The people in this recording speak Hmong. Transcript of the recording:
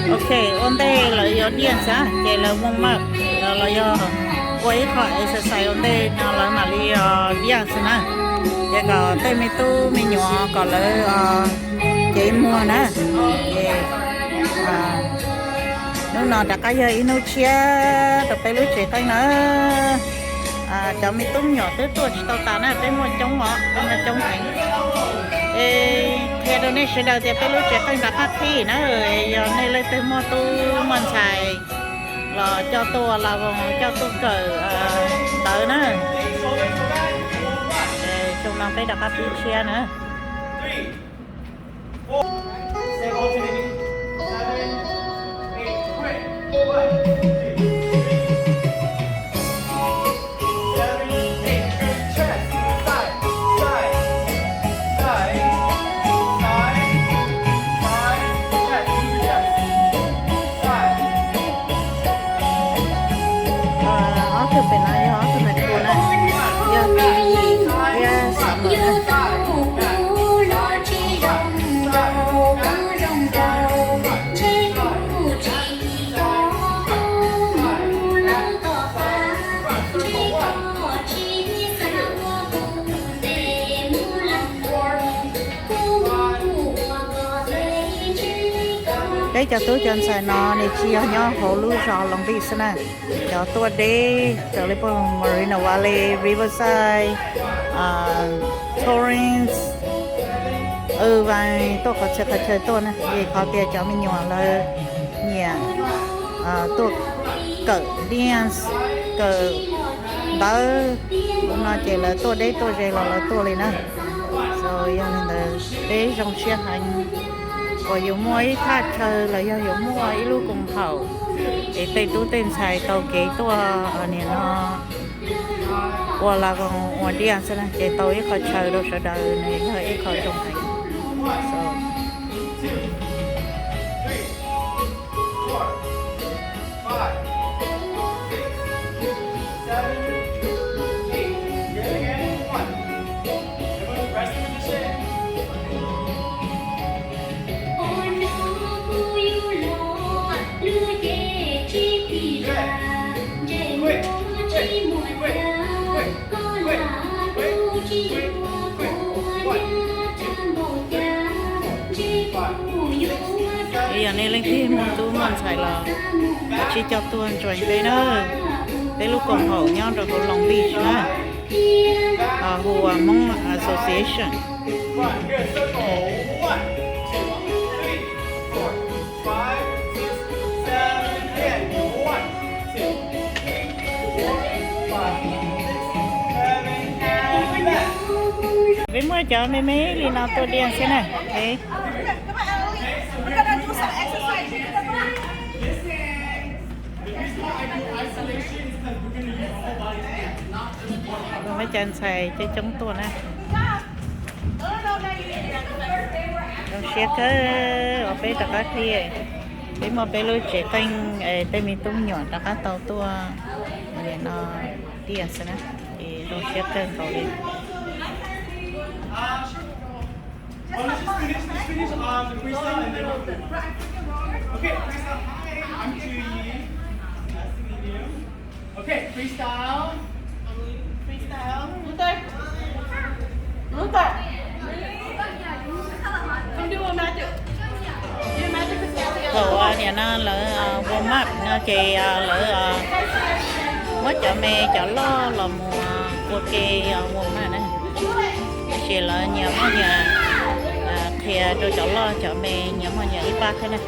Ok, ua ntej lawv yuav dance na, ces lawv warm up los yog ua ib qho exercise ua ntej no lawv mam li dance na. Ces kom tej me tub me nyuam kom lawv cev muag na. Ces hnub no rov qab yog ib hnub tshiab rau peb lub tsev qeej na. Cov me tub me nyuam twb tuaj tsis tau tas na, peb muaj coob os, peb muaj coob heev. Es qhia rau nej sawv daws tias peb lub tsev qeej rov qab qhib na, yog nej leej twg muaj tub muaj ntxhais los coj tuaj, los coj tuaj kawm ntawv na. Xyoo no peb rov qab pib tshiab na. Ob tug pem no yog ob tug high school na, yog Q yim thiab Summer na. Peb cov tub cov ntxhais no nws tsis yog nyob hauv lub zos Long Beach xwb na, cov tuaj deb raws li pem Moreno Valley, Riverside, Torrance, Irvine, tuaj qhov txhia qhov chaw tuaj na, vim qhov tias cov me nyuam lawv nyiam tuaj kawm dance, kawm ntawv no ces lawv tuaj deb tuaj ze los lawv tuaj li na. So yog li ntawd peb zoo siab heev uas yus muaj ib thaj chaw los yog yus muaj ib lub koom haum es tej tub tej ntxhais tau kev tuaj nim no ua la koos ua diaj xwb na, ces tau ib qho chaw rau sawv daws nws yog ib qho zoo heev. Yog nej leej twg muaj tub muaj ntxhais los kav tsij coj tuaj join peb na. Peb lub koom haum nyob rau hauv Long Beach na, hu ua Hmoob Association. Peb muab cov me me li no tuaj diaj xwb na. Muaj cov ntxhais coob coob tuaj na. Zoo siab kawg uas peb rov qab qhib, peb muaj peb lub tsev qeej, tej me tub me nyuam rov qab tau tuaj no diaj xwb na, es zoo siab kawg nkaus li. Thaum niam no lawv warm up no ces lawv muab cov me cov loj los mus ua ke warm up na. Tiam sis lawv nyias muaj nyias qhia rau cov loj cov me nyias muaj nyias ib pab thiab na.